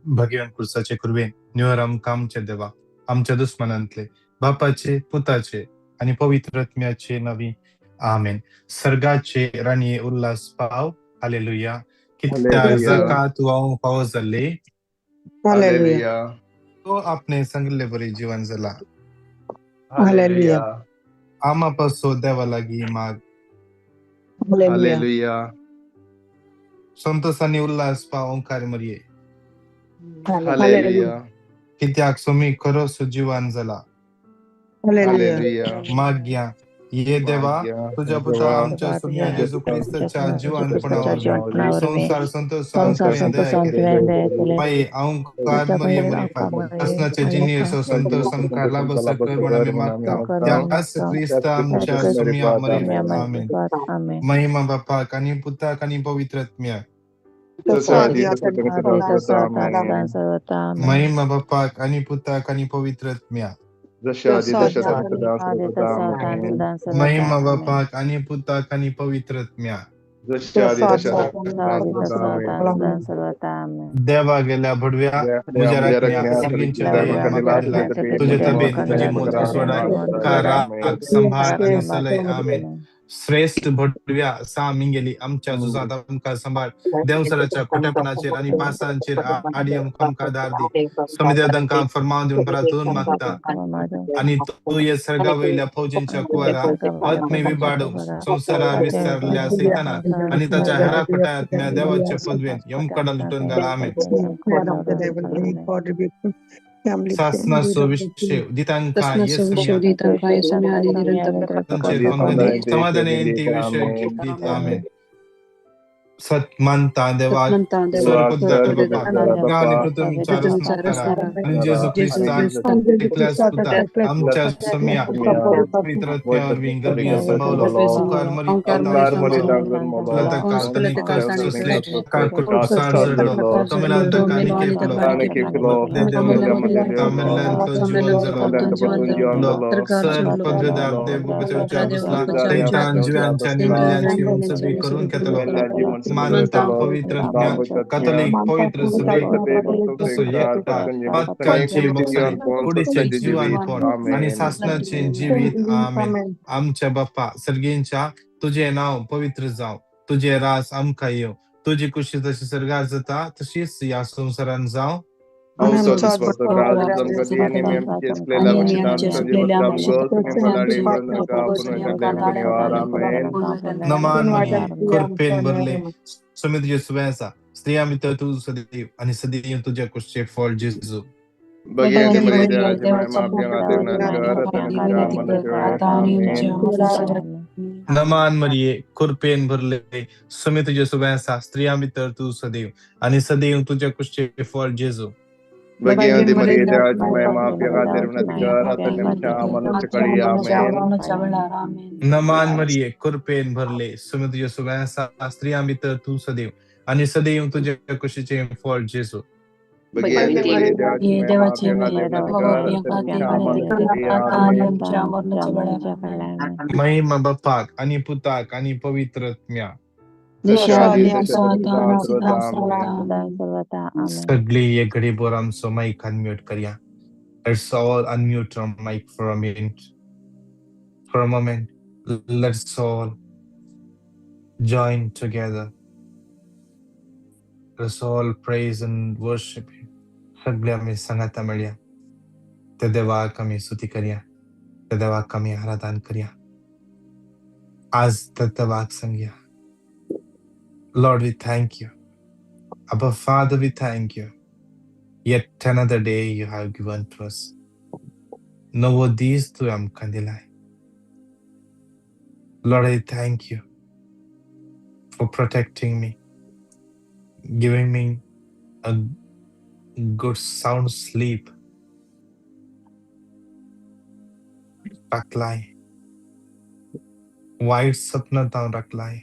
भगवान कुर्साचे कुरवेन निवर आमकां आमच्या देवा आमच्या दुस्मनांतले बापाचे पुताचे आनी पवित्र आत्म्याचे नवी आमेन. सर्गाचे राणये उल्हास पाव. हालेलुया. कित्याक हालेलुया. जाका तूं हांव पावो जाल्ले हालेलुया. तो आपणे सांगिल्ले बरी जीवन जाला. हालेलुया. आमा पासो देवा लागीं माग. हालेलुया. संतोष आनी उल्हास पाव ओंकार मरये. हालेलुया. कित्याक सोमी खरो सुजीवान जाला. हालेलुया. माग्या ये देवा तुझ्या पुता आमच्या सुम्या जेजू क्रिस्ताच्या जिवानपणा वरवीं संवसार संतोषान तुवें दया केली. मागीर ओंकार मरिये मरिफात सासणाचे जिणेचो संतोष आमकां लाभसो कर म्हण आमी मागता त्याच क्रिस्ता आमच्या सुम्या मरिफात. आमेन. महिमा बापाक आनी पुताक आनी पवित्र आत्म्याक. जसो आदी तसो आतां आमेन. महिमा बापाक आनी पुताक आनी पवित्र आत्म्याक. जशे आदी तशें आतां सर्वदा आमेन. महिमा बापाक आनी पुताक आनी पवित्र आत्म्याक. जशे आदी तशें आतां सर्वदा आमेन. देवा गेल्या भडव्या म्हज्या राखण्या सर्गींच्या दयेन म्हाका दिलाय तुजे तबेन म्हजी मोत उसवडाय राख संभाळ आनी सलय. आमेन. श्रेष्ठ भडव्या सा मिंगेली आमच्या झुजांत आमकां सांबाळ. देंवसराच्या खोटेपणाचेर आनी पासांचेर आडी आमकां धार दी. समित्या तांकां फरमान दिवन परातून मागता आनी तूं हे सर्गा वयल्या फौजींच्या कुवारा आत्मे विबाड संवसारार विस्तारल्या सैताना आनी ताच्या हेरा खोट्या आत्म्या देवाच्या पदवेन यमकडा लुटून घाला. आमेन. सासनाचो विशय दितांकां येसम्या तांचेर पंगदी समाधानेन ती विशय दीत. आमेन. सत मानता देवाक सर्वपदार बापाक गांव आनी पृथ्वीच्या रचणारा आनी जेजू क्रिस्ताक एकल्याच पुता आमच्या सम्या पवित्र आत्म्या वरवीं गर्भीय संभवलो ओंकार मरियेंत ताका ताणें कश्ट सोंसले क्रुसार चडलो तो ताका निकेपलो तामेल्ल्यांतलो जिवन जालो सर पदवेदार देव बचावच्या बसला थंयच्यान जिव्यांची आनी मेल्ल्यांची मुनसबी करून घेतलो. मानता पवित्र आत्म्या कॅथोलिक पवित्र सभेक तसो एकता पातकांची मोगसाणी कुडीचे जीवानपण आनी सासणाचे जिवीत. आमेन. आमच्या बाप्पा सर्गींच्या तुजें नांव पवित्र जावं, तुजें रास आमकां येवं, तुजी कुशी जशी सर्गार जाता तशीच ह्या संवसारान जावं. आमचो दिसपडटो ग्रास आमकां दी आनी आमी आमचे चुकलेल्या निवार. आमेन. नमान मरिये कृपेन भरले स्वामी तुजे सुवें आसा, स्त्रियां भितर तूं सदैव आनी सदैव तुज्या कुशीचें फळ जेजू. भगिनी मरिये देवाची माय आमच्या खातीर कर आतां आनी आमच्या मरणाच्या वेळार. आमेन. नमान मरिये कृपेन भरले स्वामी तुजे सुवें आसा, स्त्रियां भितर तूं सदैव आनी सदैव तुज्या कुशीचें फळ जेजू. भगिनी मरिये देवाची माय आमच्या खातीर कर आतां आनी आमच्या मरणाच्या वेळार. आमेन. नमान मरिये कृपेन भरले स्वामी तुजे सुवें आसा, स्त्रियां भितर तूं सदैव आनी सदैव तुज्या कुशीचें फळ जेजू. भगिनी मरिये देवाची माय आमच्या खातीर कर आतां आनी आमच्या मरणाच्या वेळार. आमेन. महिमा बापाक आनी पुताक आनी पवित्र आत्म्याक. जशें आदी तशें आतां सर्वदा आमेन. सगळी एक घडी भर आमचो मायक अनम्यूट करया. Let's all unmute our mic for a minute. For a moment, let's all join together. Let's all praise and worship Him. सगळे आमी सांगाता मेळया. त्या देवाक आमी स्तुती करया. त्या देवाक आमी आराधन करया. आज त्या देवाक सांगया, Lord, we thank you. Abba Father, we thank you. Yet another day you have given to us. नवो दीस तूं आमकां दिलाय. Lord, I thank you for protecting me, giving me a good sound sleep. राखलाय वायट सपनांत हांव राखलाय,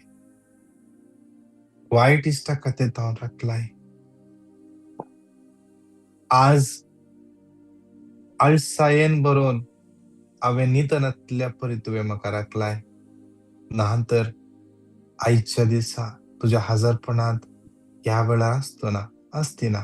वायट इश्टा खातीर हांव राखलाय. आज आळसायेन भरोन हांवें न्हिदनातल्या परी तुवें म्हाका राखलाय. ना तर आयच्या दिसा तुज्या हजारपणांत ह्या वेळार आसतो ना आसती ना.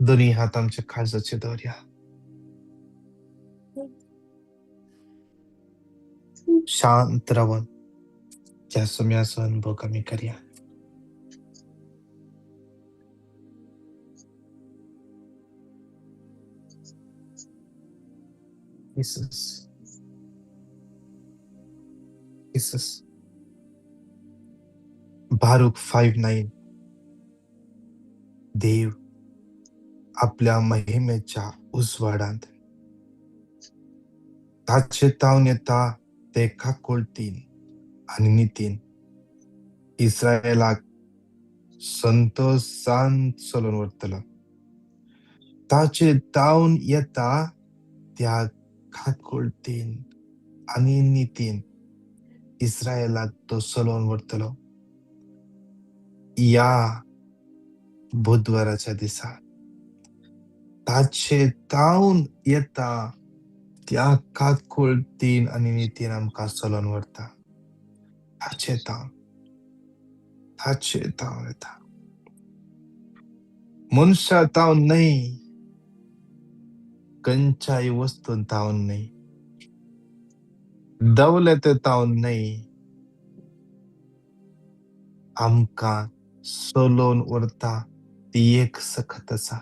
दोन्ही हात आमच्या काळजाचे दवरया. शांत रावन त्या सम्याचो अनुभव आमी करया. Jesus, Jesus. Baruch 5:9. देव आपल्या महिमेच्या उजवाडांत ताचे तावन येता ते काकुळतीन आनी नितीन इस्रायलाक संतोशान चलोवन व्हरतलो. ताचे तावन येता त्या काकुळतीन आनी नितीन इस्रायलाक तो चलोवन व्हरतलो. ह्या बुधवाराच्या दिसा ताचे तावन येता त्या काकुळतीन आनी नितीन आमकां चलोवन व्हरता. ताचे तावन, ताचे तावन येता. मनशा तावन न्हय, खंयच्याय वस्तून तावन न्हय, दवलते तावन न्हय, आमकां चलोवन व्हरता ती एक सकत आसा,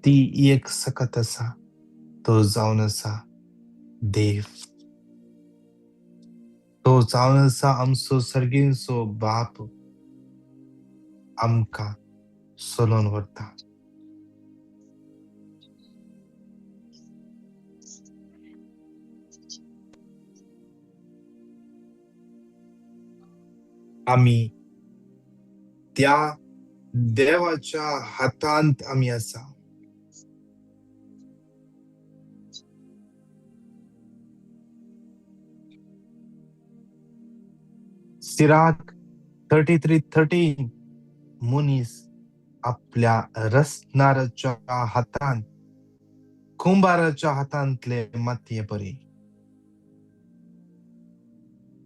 ती एक सकत आसा, तो जावन आसा देव. तो जावन आसा आमचो सर्गींचो बाप, आमकां चलोवन व्हरता. आमी त्या देवाच्या हातांत आमी आसा. सिराक 33:13. मनीस आपल्या रचणाराच्या हातांत, कुंभाराच्या हातांतले मातये परी.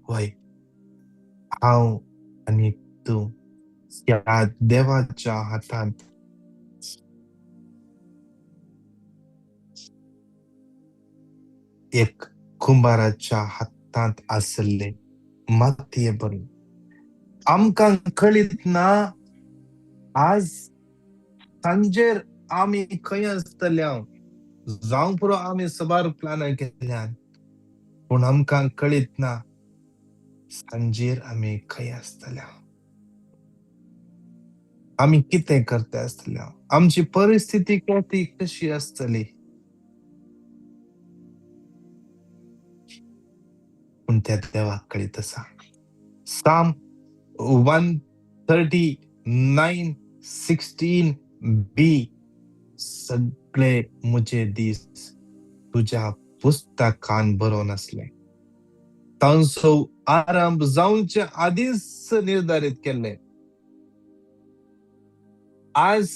वय, हांव आनी तूं त्या देवाच्या हातांत एक कुंभाराच्या हातांत आसले मातये परी. आमकां कळीत ना आज सांजेर आमी खंय आसतले, जावंक पुरो आमी सबार प्लानां केल्यान, पूण आमकां कळीत ना सांजेर आमी खंय आसतले, आमी कितें करता आसतले, आमची परिस्थिती ती कशी आसतली. पूण त्या देवाक कळीत आसा. Psalm 139:16b. सगळे म्हजे दीस तुज्या पुस्तकान बरोवन आसले, तांचो आरंभ जावचे आदींच निर्धारीत केल्ले. आज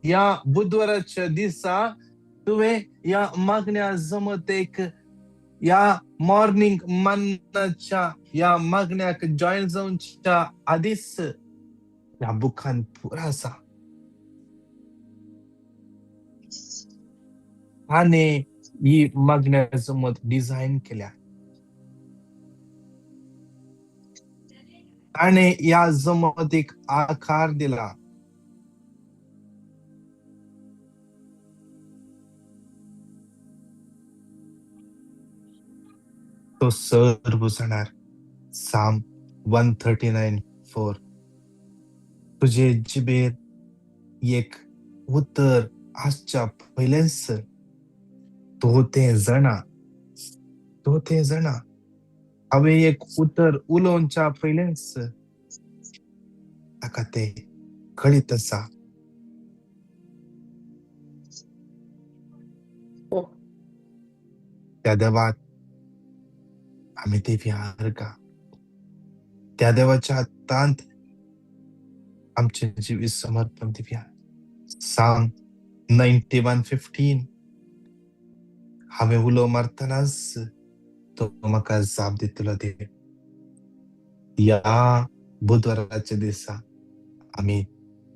ह्या बुधवाराच्या दिसा तुवें ह्या मागण्या जमतेक, ह्या मॉर्निंग मान्नाच्या ह्या मागण्याक जॉयन जावच्या आदींच ह्या बुकान पुरा आसा. आनी ही मागण्या जमत डिझायन केल्या आनी ह्या जमतीक आकार दिला. तो सर्व जाणार. Psalm 139:4. तुझे जिबेर एक उतर आसच्या पयलेंच तो तें जाणा, तो तें जाणा. हांवें एक उतर उलोवच्या पयलेंच ताका तें कळीत आसा. त्या देवाक आमी दिवया अर्गां. त्या देवाच्या हातांत आमचें जिवीत समर्पण दिवया. Psalm 91:15. हांवें उलो मारतनाच तो म्हाका जाप दितलो देव. ह्या बुधवाराच्या दिसा आमी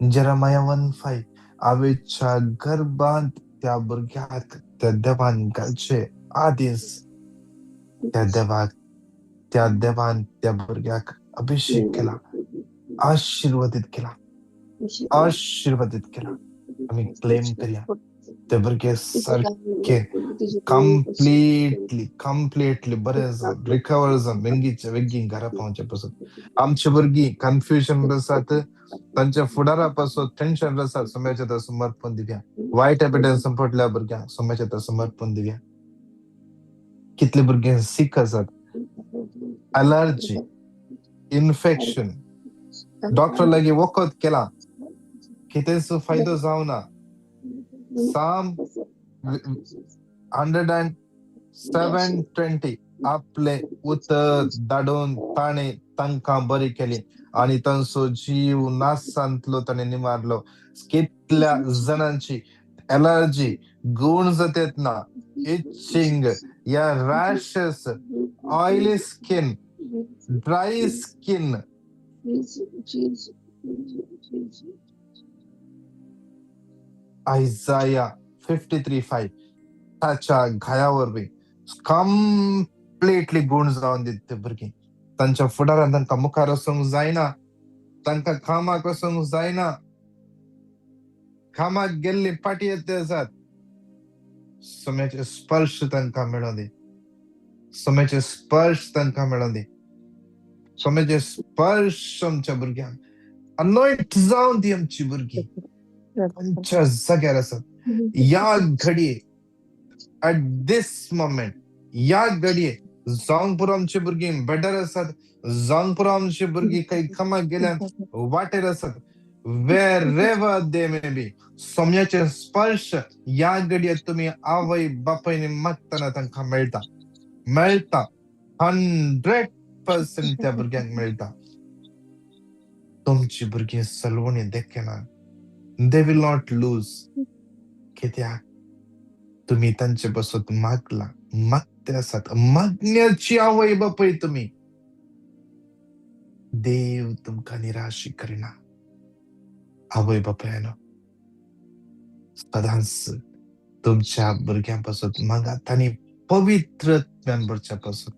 जेरेमाया 1:5 आवयच्या गर्भांत त्या भुरग्याक त्या देवान घालचे आदींच त्या देवाक, त्या देवान त्या भुरग्याक अभिषेक केला, आशीर्वादीत केला, आशीर्वादीत केला. आमी क्लेम करया ते भुरगे सारके कंप्लीटली कंप्लीटली बरें जावन रिकवर जावन बेगीच्या बेगीन घरा पावचे पासून. आमचे भुरगीं कन्फ्युजन आसात, तांच्या फुडारा पासून टेन्शन आसात, सोम्याच्या समर्पण दिवया. वायट एविडन्स पडल्या भुरग्यांक सोम्याच्या समर्पण दिवया. कितले भुरगे सीक आसात, अलर्जी, इन्फेक्शन, डॉक्टर लागीं वखद केला, कितेंच फायदो जावना. Psalm 107:20 आपले उतर धाडून ताणें तांकां बरी केली आनी तांचो जीव नासांतलो ताणें निवारलो. कितल्या जाणांची एलर्जी, गूण जातात ना, इचिंग या rashes, oily skin, dry skin, Isaiah 53:5 ताच्या घायावरवीं कंप्लीटली गूण जावन दित ते भुरगीं. तांच्या फुडारान तांकां मुखार वचूंक जायना, तांकां कामाक वचूंक जायना, कामाक गेल्ली फाटी येत आसात. सोम्याचे स्पर्श तांकां मेळों दी, सोम्याचे स्पर्श तांकां मेळों दी, सोम्याचे स्पर्श आमच्या भुरग्यांक अनॉइंट जावन दी. आमची भुरगीं आमच्या जाग्यार आसात ह्या घडये, एट this moment, ह्या घडये जावंक पुरो आमची भुरगीं बेटर आसात, जावंक पुरो आमची भुरगीं खंय कामाक गेल्यान वाटेर आसात, wherever they may be, सोम्याचे स्पर्श ह्या घडये तुमी आवय बापायनी मागतना तांकां मेळटा, मेळटा, 100% त्या भुरग्यांक मेळटा. तुमची भुरगीं सलवणी देखना, they will not lose. कित्याक तुमी तांचे पासत मागला, मागते आसात, मागण्याची आवय बापूय तुमी. देव तुमकां निराश करिना. आवय बापायनो, सदांच तुमच्या भुरग्यां पासत मागात आनी पवित्र आत्म्यान भरच्या पासत.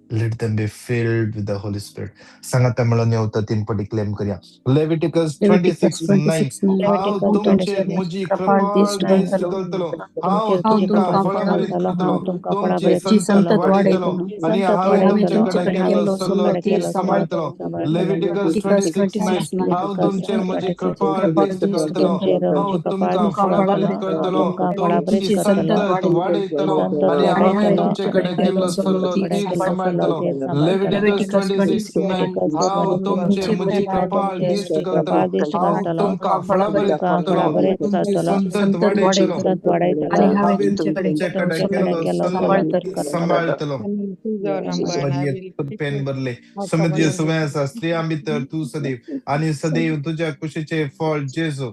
Let them be filled with the Holy Spirit. सांगाता मेळोन येवता तीन पटी क्लेम करया. Leviticus 26:9 हांव तुमचेर म्हजी कृपा दिश्ट दवरतलो, हांव तुमकां फळाभरीत करतलो, तुमची संतत वाडयतलो आनी हांवें तुमचे कडेन केल्लो सल्लो तीर सांबाळटलो. Leviticus 26:9 हांव तुमचेर म्हजी कृपा दिश्ट दवरतलो, हांव तुमकां फळाभरीत करतलो, तुमची संतत वाडयतलो आनी हांवें तुमचे कडेन केल्लो सल्लो तीर सांबाळटलो. Leviticus 26:9 हांव तुमचेर म्हजी कृपा दिश्ट करतलो, हांव तुमकां फळाभरीत करतलो, तुमची संतत वाडयतलो आनी हांवें तुमचे कडेन केल्लो सल्लो सांबाळटलो. कृपेन भरले समुद्र सुवें आसा, स्त्रियां भितर तूं सदैव आनी सदैव तुज्या कुशीचे फळ जेजू.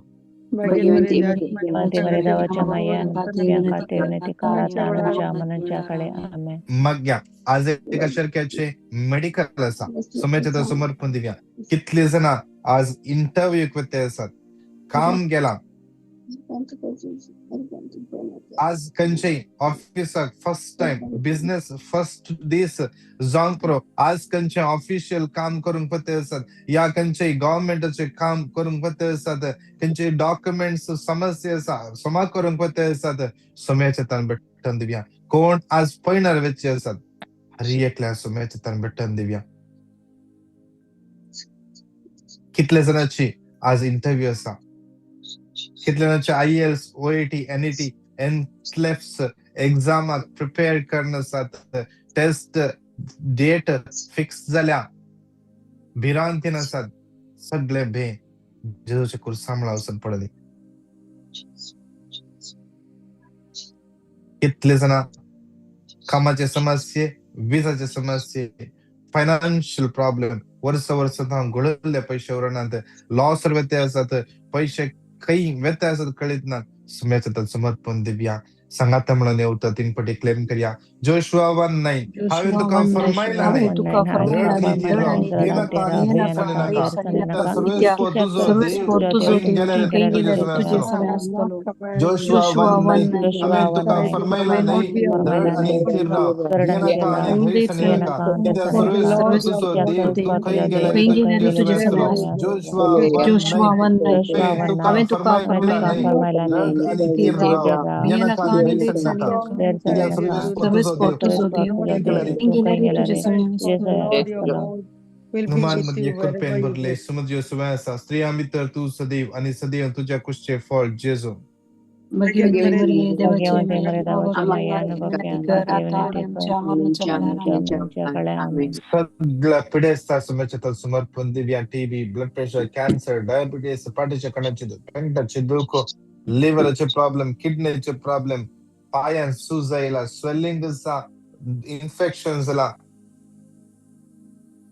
मागया आज एका सारक्याचे मेडिकल आसा, सोम्याचे समर्पण दिवया. कितले जाणां आज इंटरव्यूक वते आसात, काम गेला, आज खंयचेय ऑफिसाक फर्स्ट टायम, बिझनेस फर्स्ट दीस जावंक पुरो, आज खंयचें ऑफिशियल काम करूंक वते आसात या खंयचेय गव्हर्मेंटाचें काम करूंक वते आसात, खंयचे डॉक्युमेंट्स समस्या आसा जमा करूंक वते आसात, सोम्याच्या तान भेटून दिवया. कोण आज पयणार वेचे आसात, हर एकल्या सोम्याच्या तान भेटून दिवया. कितले जाणांची आज इंटरव्यू आसा, कितले जाणांचे IELTS, OET, NET, NCLEX एग्जामाक प्रिपेर करून आसात, टेस्ट डेट फिक्स जाल्या, भिरांतीन आसात, सगळे भे जेजूचे कुर्सा वचून पडली. कितले जाणां कामाचे समस्ये, विजाचे समस्ये, फायनान्शियल प्रॉब्लेम, वर्स वर्स घोळिल्ले पयशे उरनात, लॉस वेते आसात, पयशे खंय वेते आसात कळीत ना, सुम्याच्या समर्पण दिवया. सांगाता म्हणून येवता 3 पटी क्लेम करया. जोशुआ 1:9 हांवें जोशुआ तुका 1:9 फरमायला हांवें न्हय, तुका धड फरमायला आनी न्हय, थीर धड राव, आनी थीर राव, भियेनाका आनी भियेनाका धैर्य आनी नाका, धैर्य कित्याक नाका, सर्वेस्पोर कित्याक तुजो सर्वेस्पोर देव तुजो खंय देव गेल्यार खंय तुजे गेल्यार सवें तुजे आसतलो. सवें आसतलो. जोशुआ जोशुआ 1:9 1:9 हांवें तुका हांवें तुका फरमायला फरमायला न्हय, न्हय, धड आनी थीर राव, भियेनाका आनी धैर्य नाका, कित्याक सर्वेस्पोर तुजो सर्वेस्पोर देव तुजो तूं देव खंय गेल्यार खंय गेल्यार तुजे तुजे सवें सवें आसतलो. आसतलो. जोशुआ जोशुआ 1:9 1:9 हांवें तुका हांवें तुका फरमायला फरमायला न्हय, न्हय, धड आनी थीर थीर राव, राव, भियेनाका भियेनाका आनी आनी धैर्य धैर्य नाका, नाका, कित्याक सर्वेस्पोर तुजो सर्वेस्पोर देव तुजो तूं देव खंय गेल्यार खंय गेल्यार तुजे सवें आसतलो. नुमान मध्ये कृपेन भरले, सुमद्यो सुव्या आसा, स्त्रियां भितर तूं सदैव आनी सदैव तुज्या कुशचें फळ जेजू. भगवंती मरिये देवाची माया, विनंती कर आता आणि आमच्या मरणाच्या वेळार. आमेन. सगळ्या पिडेस्ता सुमेच्या समर्पण Divya TB, blood pressure, cancer, diabetes, पाठीच्या कणाचे पेंटाचे दुखो, लिव्हराचे प्रॉब्लेम, किडनीचे प्रॉब्लेम, पायान सूज आयला, स्वेलिंग आसा, इन्फेक्शन जाला,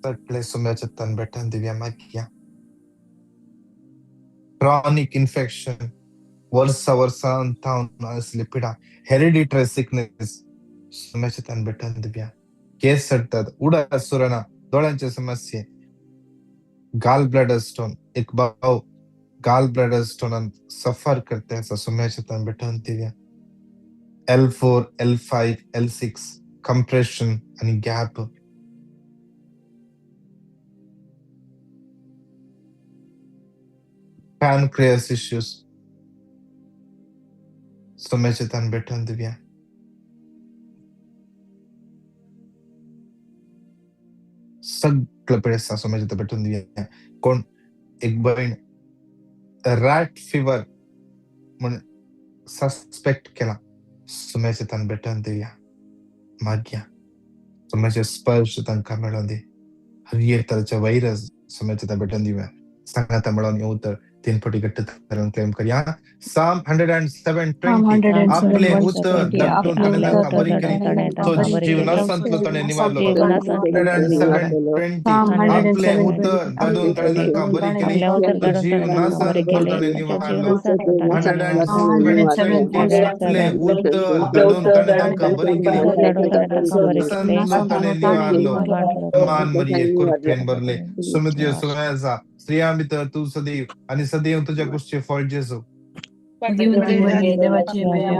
सगळे सुम्याच्या तन बेटन दिव्या मागया. क्रॉनिक इन्फेक्शन, वर्सा वर्सां थावन आसली पिडा, हेरिडिटरी सिकनेस, सुम्याच्या तन बेटन दिव्या. केस सडतात, उडा सुरना, दोळ्यांचे समस्ये, गाल ब्लॅडर स्टोन, एक भाव गाल ब्लॅडर स्टोन सफर करते आसा, सुम्याच्या तन बेटन दिव्या. L4, L5, L6 compression आणि गॅप. Pancreas issues, सुम्याच्या तन बेटन दिव्या. सगळं पिडेस्ता सुम्याच्या भेटून दिव्या. कोण एक बहीण रॅट फिवर म्हणून सस्पेक्ट केला, सुम्याच्या तन भेटून दिव्या. मागया सुम्याचे स्पर्श तांकां मेळोवन दी. हर एक तरेचे व्हायरस सुम्याच्या तन भेटून दिव्या. सांगाता मेळोवन येऊ तर 3 पटी घट्ट तरेन क्लेम करया. Psalm 107:20 आपले 107:20 उतर धाडून आपले ताणें उतर तांकां बरी धाडून केली, ताणें तो तांकां बरी जीव केली, नासतलो ताणें निवारलो. Psalm 107:20 आपले 107:20 उतर धाडून आपले ताणें उतर तांकां धाडून बरी ताणें केली, तांकां तो जीव नासतलो ताणें निवारलो. 107:20 107:20 आपले उतर धाडून ताणें तांकां बरी केली, संतलो ताणें निवारलो. मान मरिये कृपेन भरले, सुमद्यो सुव्या स्त्रियां भितर तूं सदैव आनी सदैव तुज्या कुशचें फळ जेजू. भगवंती मरिये देवाची माया,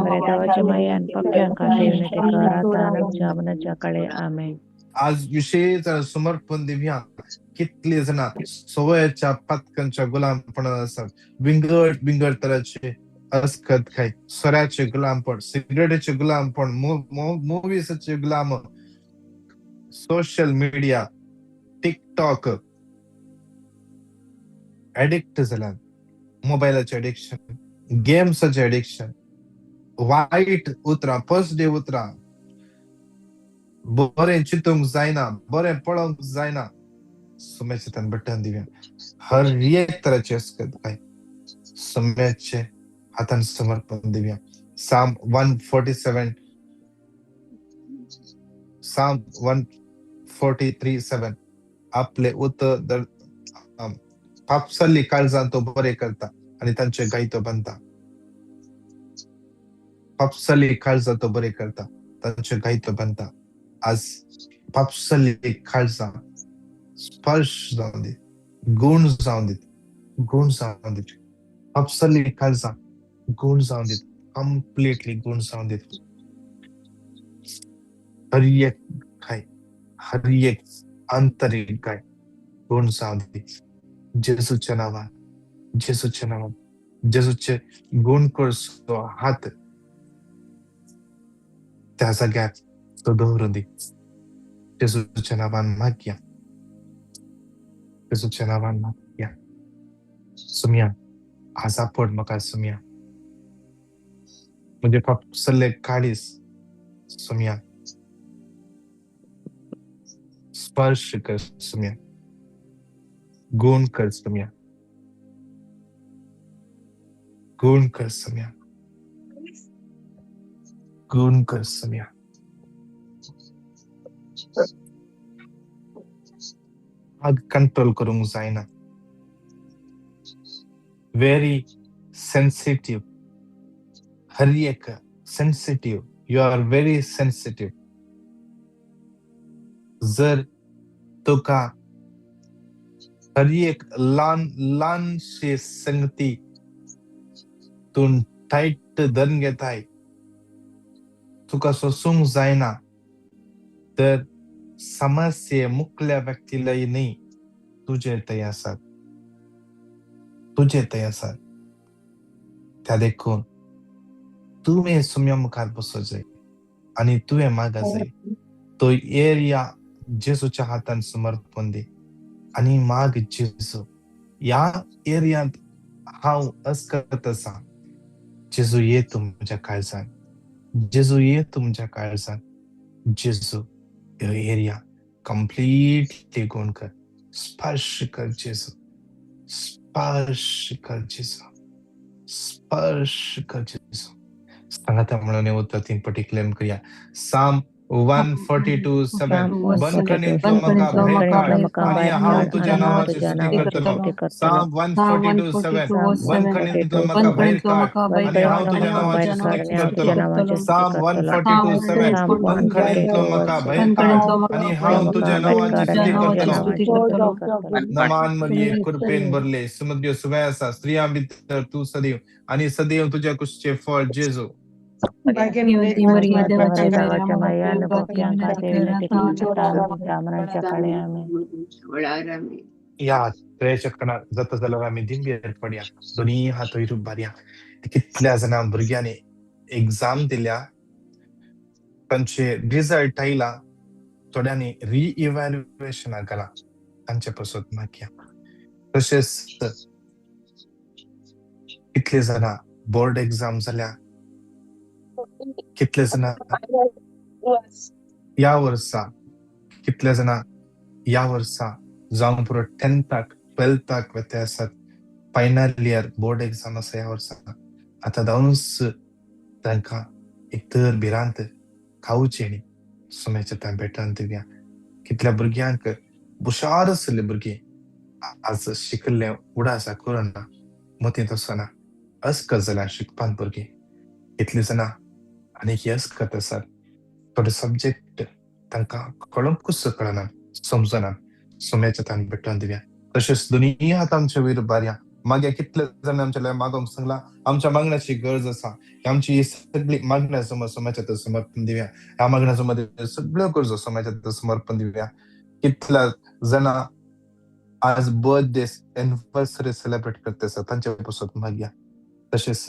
आज विशेष समर्पण दिव्या. कितली जाणां सवयेच्या पातकांच्या गुलामपणान आसात, विंगड विंगड तराचे अस्कत काय, सोऱ्याचे गुलामपण, सिगरेटीचे गुलामपण, मुवीसाचे गुलाम, सोशल मिडिया, टिकटॉक एडिक्ट जाल्यात, मोबायलाचे एडिक्शन, गेम्साचे एडिक्शन, वायट उतरां, पॉझिटिव्ह उतरां, बरें चिंतूंक जायना, बरें पळोवंक जायना, सुम्याचे बटन दिव्या. हर एक तराचे अस्कत काय सुम्याचे हातान समर्पण दिव्या. Psalm 147, Psalm 143:7 आपले उतर पापसल्ली काळजान तो बरे करता आणि तांचे गायतो बांदता. पापसल्ली काळजान तो बरे करता, तांचे गायतो बांदता. आज पापसल्ली काळजां स्पर्श जावन दीत, गुण जावन दीत, गुण जावन दीत, पापसल्ली काळजां गुण जावन दीत, कंप्लिटली गुण जावन दीत. हर एक गाय, हर एक आंतरीक गाय गुण जावन दीत. जेजूच्या नांवान, जेजूच्या नांवान, जेजूचे गुण करचो हात त्या जाग्यार तो दवरून दी. जेजूच्या नांवान मागया, जेजूच्या नांवान मागया. सुमया आज आपड म्हाका सुमया, म्हजे पापसल्ले काळीस सुमया स्पर्श कर सुमया, गुण कर सुमया, गुण कर सुमया, गुण कर सुमया. आग कंट्रोल करूंक जायना, व्हेरी सेन्सिटीव, हर एक Sensitive, you are very sensitive. जर तुका हर एक ल्हान ल्हानशी संगती तूं टायट धरून घेताय, तुका सोसूंक जायना, तर समस्ये मुखल्या व्यक्तीलय न्ही, तुजे थंय आसात, तुजे थंय आसात. त्या देखून तुवें सुम्या मुखार बसो जाय आनी तुवें मागा जाय, तो एरिया जेजूच्या हातान समर्पण दी आनी माग, जेजू, ह्या एरियांत हांव अस्कत आसा, जेजू ये तूं म्हज्या काळजान, जेजू ये तूं म्हज्या काळजान, जेजू ह्यो एरिया कंप्लीटली गुण कर, स्पर्श कर जेजू, स्पर्श कर जेजू, स्पर्श कर जेजू. सांगाता म्हणून उतर तीन पटी क्लेम करूया. साम 142:7, बंदखणींतलो म्हाका भायर काड आनी हांव तुज्या नांवाची स्तुती करतलो. साम 142:7, बंदखणींतलो म्हाका भायर काड आनी हांव तुज्या नांवाची स्तुती करतलो. साम 142:7, बंदखणींतलो म्हाका भायर काड आनी हांव तुज्या नांवाची स्तुती करतलो. नमान मरिये, कृपेन भरले, समुद्र सुवे आसा, स्त्रियां भितर तूं सदैव आनी सदैव तुज्या कुशीचें फळ जेजू. या प्रेयरच्या खणाक जाता जाल्यार आमी दिंबेर पडया, दोनी हात वयर उबारया. कितल्या जाणां भुरग्यांनी एग्जाम दिल्या, तांचे रिजल्ट आयला, थोड्यांनी रिइव्हॅल्युएशनाक घाला, तांचे पासत मागया. तशेंच कितले जाणां बोर्ड एग्जाम जाल्या, कितले जाणां ह्या वर्सा, कितले जाणां ह्या वर्सा जावं पुरो 10थाक 12थाक वता आसात, फायनल इयर बोर्ड एग्जाम आसा ह्या वर्सा. आतां धांवूच तांकां एक तर भिरांत खावची न्ही, सुम्याच्या थंय भेटोवन दिवया. कितल्या भुरग्यांक हुशार आशिल्ले भुरगीं आज शिकिल्ले उडासा करुना, मतींत वचना, अस्कत जाल्या शिकपांत भुरगीं. कितलीं जाणां आनीक अस्कत आसात, थोडे सब्जेक्ट तांकां कळोंकूच कळना, समजना, सुम्याच्या थंय भेटोवन दिवया. तशेंच दोनी हात आमचे वयर उबारया. मागीर कितले जाण आमच्या मागोंक सांगला, आमच्या मागण्याची गरज आसा, आमची ही सगळी मागण्या समज समाजाच्या थंय समर्पण दिवया. ह्या मागण्या मध्ये सगळ्यो गरजो समाजाच्या थंय समर्पण दिवया. कितल्या जाणां आज बर्थडे एनिवर्सरी सेलिब्रेट करता आसा, तांचे पासत मागया. तशेंच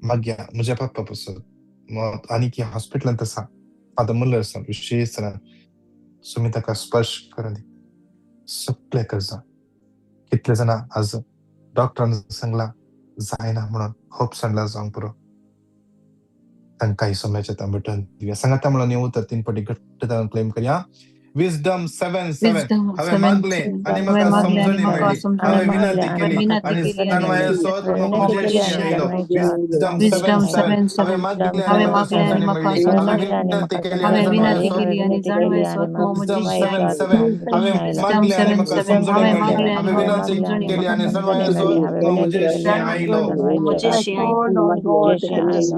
मागया म्हज्या पापा पासत, आनी की हॉस्पिटलांत आसा फादर मुल्लर आसा, विशेश सुमी ताका स्पर्श करून दी सगळे गरजां. कितले जाणां आज डॉक्टरान सांगला जायना म्हणून, होप सांगला जावंक पुरो, तांकां सोम्याच्या थंय भेटोवन दिवया. सांगाता म्हणून उतर तीन पटी घट्ट क्लेम करया. विजडम 7:7, हांवें मागलें आनी म्हाका समजणी मेळ्ळी, हांवें विनंती केली आनी जाणवायेचो आत्मो म्हजेशी आयलो. विजडम 7:7, हांवें मागलें आनी म्हाका समजणी मेळ्ळी, हांवें विनंती केली आनी जाणवायेचो. विजडम 7:7, हांवें मागलें आनी म्हाका समजणी मेळ्ळी, हांवें विनंती केली आनी जाणवायेचो आत्मो म्हजेशी आयलो.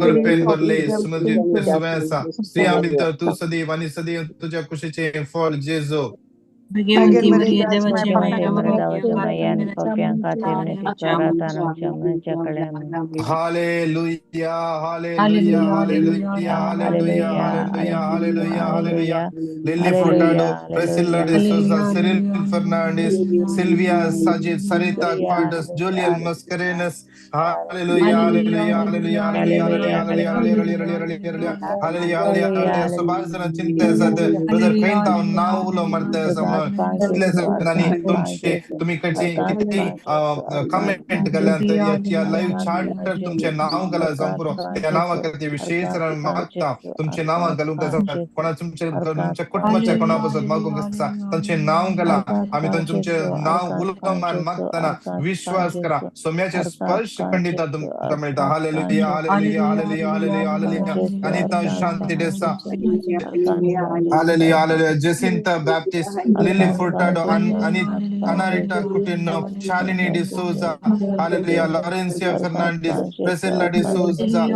कृपेन भरले, समुद्र सुवे आसा, स्त्रियां भितर तूं सदैव आनी सदैव तुज्या कुशीचें फळ जेजू. Hallelujah, hallelujah, hallelujah, hallelujah, hallelujah, hallelujah, hallelujah. Lily Furtado, Priscilla D'Souza, Cyril Fernandes, Sylvia Sajid, Sarita Quadras, Julian Mascarenas. Hallelujah, hallelujah, hallelujah, hallelujah, hallelujah, hallelujah, hallelujah, hallelujah, hallelujah. सुमार जाणां चिंता आसात, ब्रदर खंय हांव नांव उलो मारता आसा म्हणून. कितले जाणांनी तुमचे तुमी खंयचे कितें कमेंट घाल्यात ह्या लायव्ह चार्टर, तुमचें नांव घाला जावंक पुरो. त्या नांवा खातीर विशेश मागता, तुमचें नांवां घालूंक आसा. कोणा तुमचे तुमच्या कुटुंबाच्या कोणा पासत मागूंक आसा, तांचें नांव घाला. आमी तुमचें नांव उलो मान मागतना विश्वास करा, सोम्याचे स्पर्श खंडित तुमकां मेळटा. Hallelujah, hallelujah, hallelujah, hallelujah, hallelujah. Anita Shanti Desa, hallelujah, hallelujah. Jacinta Baptist, Lily Furtado, Anarita Coutinho, Shalini D'Souza, Hallelujah, Laurencia Fernandez, Priscilla D'Souza,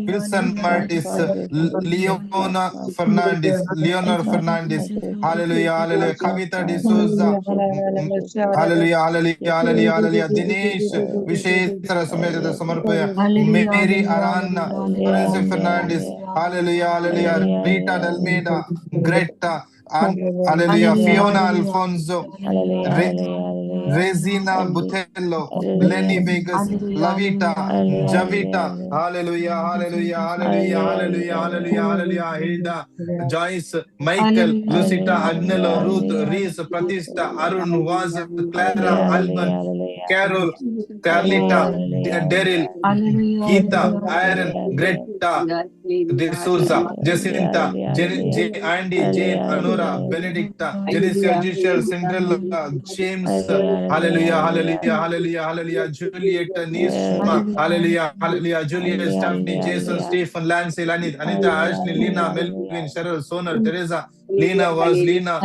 Wilson Martis, Leona Fernandez, Leonor Fernandez, Hallelujah, Hallelujah, Kavita D'Souza, Hallelujah, Hallelujah, Hallelujah, Hallelujah, Dinesh, Vishesara Sumedha Samarpaya, Mary Arana, Laurencia Fernandez, Hallelujah, Hallelujah, Rita Dalmeida, Greta, Hallelujah, Fiona Alfonso, Regina Butello, Lenny Vegas, Lavita, Javita, Hallelujah, Hallelujah, Hallelujah, Hallelujah, Hallelujah, Hallelujah, Hilda, Joyce, Michael, Lucita, Agnello, Ruth, Reese, Pratista, Arun, Vaz, Clara, Alban, Carol, Carlita, Daryl, Geeta, Aaron, Greta, D'Souza, Jacinta, Andy, Jane, Anura, Benedicta, Jericia, Giselle, Cinderella, James, Hallelujah, Hallelujah, Hallelujah, Hallelujah, Juliet, Nishma, Hallelujah, Hallelujah, Juliet, Stephanie, Jason, Stephen, Lancy, Lanit, Anita, Ashley, Lina, Melvin, Cheryl, Sonal, Teresa, Lena was Lena,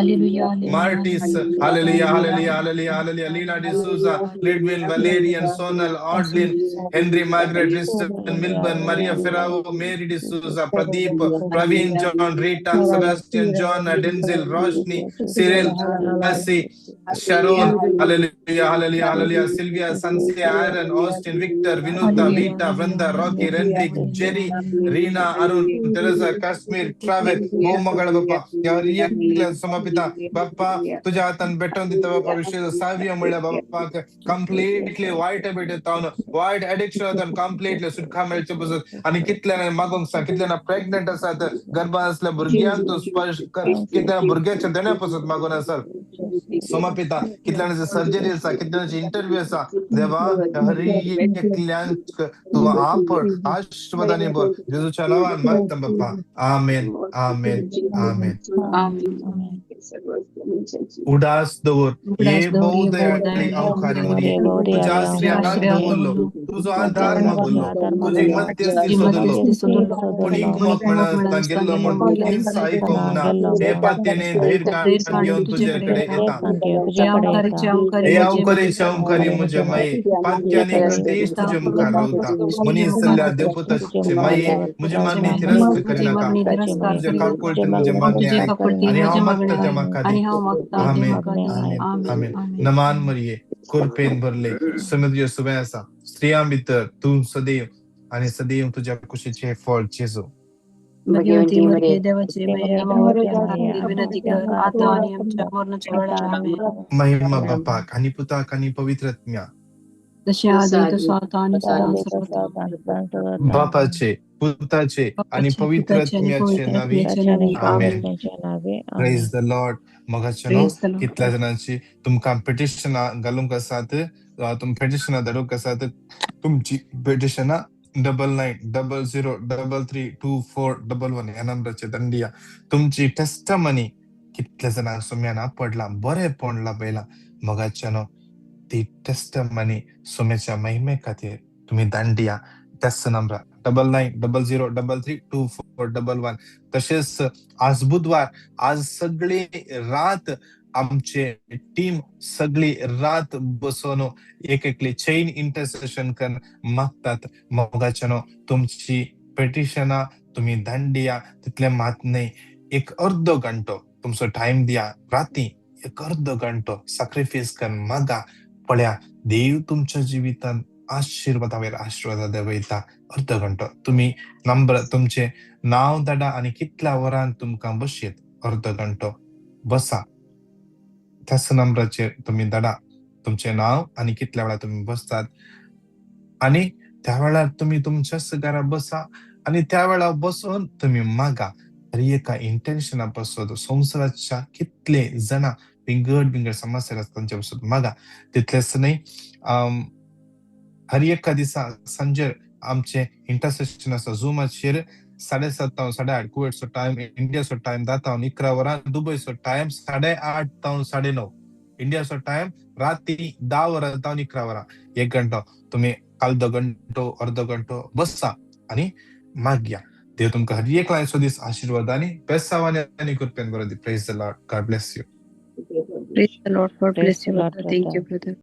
Martis, Hallelujah, Hallelujah, Hallelujah, Hallelujah, Lena D'Souza, Lidwin, Valerian, Sonal, Audlin, Henry, Margaret, Tristan, Milburn, Maria Ferrao, Mary D'Souza, Pradeep, Praveen, John, Rita, Sebastian, John, Denzel, Roshni, Cyril, Cassie, Sharon, Hallelujah, Hallelujah, Hallelujah, Sylvia, Sansia, Aaron, Austin, Victor, Vinuta, Vita, Vranda, Rocky, Rendrik, Jerry, Reena, Arun, Teresa, Kashmir, Travel, ಮೊಮ್ಮಗಳ ಬಪ್ಪ ಸಮರ್ಪಿತ ಬಪ್ಪ ತುಜ ಆತನ್ ಬೆಟ್ಟೊಂದಿತ್ತ ಬಪ್ಪ ವಿಷಯದ ಸಾವಿಯ ಮುಳ್ಳ ಬಪ್ಪ completely वायट भेटत वायट addiction जाता completely सुटका मेळचे पसत आनी कितल्या मागूंक सांग कितल्या प्रेग्नंट आसात गर्भान असल्या भुरग्यांक तूं स्पर्श कर कितल्या भुरग्याच्या देण्या पसत मागून आसात समर्पिता कितल्यांची सर्जरी आसा कितल्यांची इंटरव्यू आसा देवा हर एकल्यांक तूं आपण आशीर्वादाने भर जेजूच्या नावान मागता बाप्पा आमेन आमेन आमेन. उडास दवर ये बहुदयाळी अवकारी मुरी तुझ्या आश्रयान दवरलो तुजो आधार मागुल्लो तुजी मध्यस्थी सोदलो पूण इकमत म्हणत गेल्लो म्हूण हिंसा आयकूंक ना हे पातयेने धैर्य घेवन तुजे कडेन येता हे अवकरी अवकरी म्हजे माये पातक्याने कधीच तुजे मुखार रावता मनीस जाल्यार देवपुताचे माये म्हजे मागणी तिरस्कार करिनाका तुजे काकुळटेन म्हजे मागणी आयक आनी हांव मागता तें म्हाका दी. आमेन आमेन आमेन. नमान मरिये कृपेन भरले समुद्र सुबें आसा स्त्रियां भितर तूं सदैव आनी सदैव तुज्या कुशीचें फळ जेजू. भगवती मरिये देवाची माये आम्हा विनंती कर आता आणि आमच्या मरणाच्या वेळाला. आमेन. महिमा बापाक आनी पुताक आनी पवित्र आत्म्याक जसे आधी तसो आता आणि सदा सर्वदा. बापाचे पुताचे आणि पवित्र आत्म्याचे नावे आमेन. Praise the Lord. मोगाचे न्हू कितल्या जाणांची तुमकां पिटिशनां घालूंक आसात तुम पिटिशनां धाडूंक आसात तुमची पिटिशनां 9900332411 ह्या नंबराचेर धाडून तुमची टेस्टमनी कितल्या जाणांक सोम्यान आपडलां बरें लाभयलां मोगाचे न्हू ती टेस्टमनी सोम्याच्या महिमे खातीर तुमी धाडून त्याच नंबरार 9900332411. तशेंच आज बुधवार आज सगळी रात आमचे टीम सगळी रात बसून एक एकली चेन इंटरसेशन करून मागतात. मोगाचे न्हू तुमची पिटिशनां तुमी धाडून तितले मात न्हय एक अर्दो घंटो तुमचो टायम दिया राती एक अर्दो घंटो सॅक्रिफायस करून मागा पळया देव तुमच्या जिवितांत आशीर्वादावयर आशीर्वाद वयता. अर्दो घंटो तुमी नंबर तुमचे नांव धाडा आनी कितल्या वरान तुमकां बसयत अर्दो घंटो बसा त्याच नंबराचेर तुमी धाडा तुमचें नांव आनी कितल्या वेळार तुमी बसतात आनी त्या वेळार तुमी तुमच्याच घरा बसा आनी त्या वेळार बसून तुमी मागा हर एका इंटेन्शना पासत संवसाराच्या कितले जाणां विंगड विंगड समस्या आसता तांच्या पासत मागा. तितलेंच न्हय हर एका दिसा सांजेर आमचें इंटरसेशन आसा झुमाचेर 7:30 तावन 8:30 कुवेटचो टायम इंडियाचो टायम 10 तावन 11 वरां दुबयचो टायम 8:30 तावन 9:30 इंडियाचो टायम राती 10 वरां तावन 11 वरां एक घंटो तुमी अर्दो घंटो अर्दो घंटो बसा आनी मागया. देव तुमकां हर एक दीस आशीर्वादांनी बेसावानी आनी कृपेन बरो दी. Praise the Lord. God bless you. Praise the Lord. God Praise bless the you, Lord, brother. Thank you, brother. brother.